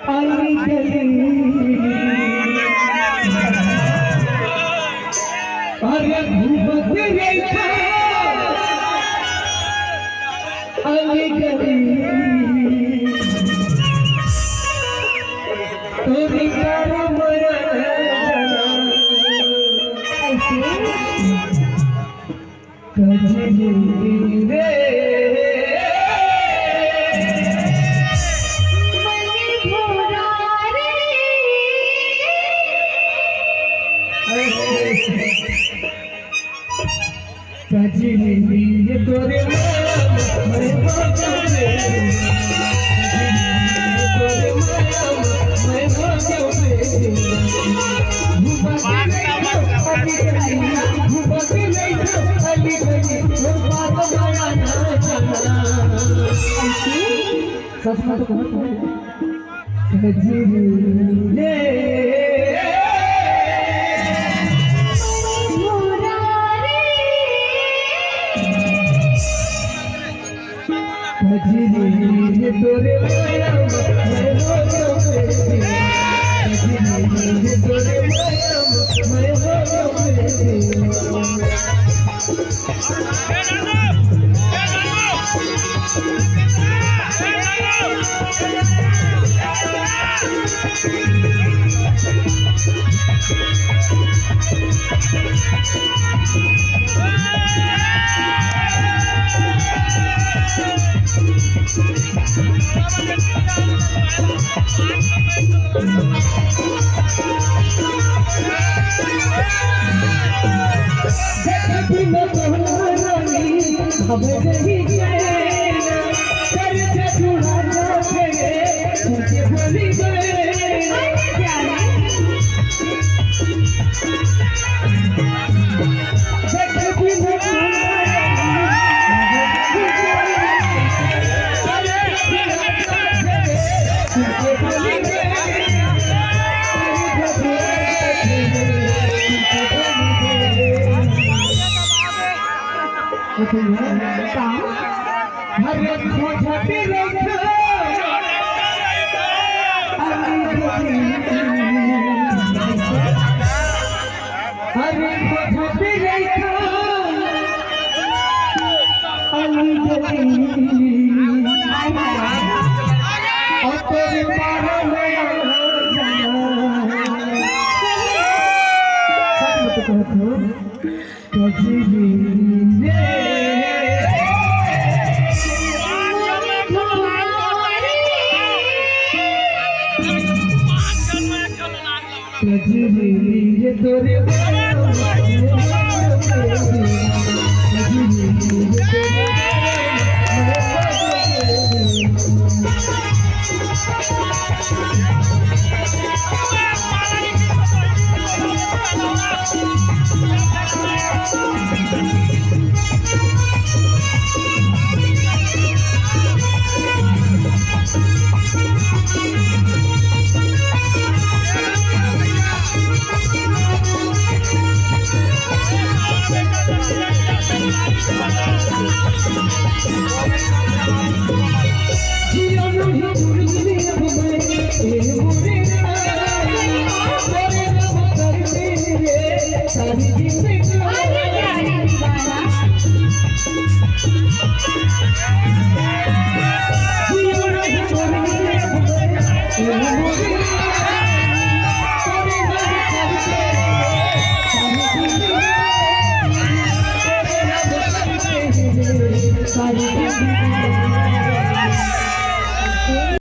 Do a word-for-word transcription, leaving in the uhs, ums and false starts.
अली गली। अरे घूमत रहिथों अली गली। तोरी करम ऐसे। कजरी रे। कजरी रे तोरे माया में मैं हो गयो रे। कजरी रे तोरे माया में मैं हो गयो रे। घूमत रहिथों अली गली, घूमत रहिथों अली गली, तोर बात माना ना जाना। सच में तो कहत हूँ। कजरी रे। कजरी रे तोरे माया में मैं हो गयो रे। कजरी रे तोरे माया में मैं हो गयो रे। अरे खोजत रहिथों अली गली। अरे खोजत रहिथों अली गली। अउ तोरे पारा में जाना। सच में तो कहत हूँ। कजरी रे। कजरी रे तोरे माया में मैं हो गयो रे। कजरी रे तोरे माया में मैं हो गयो रे।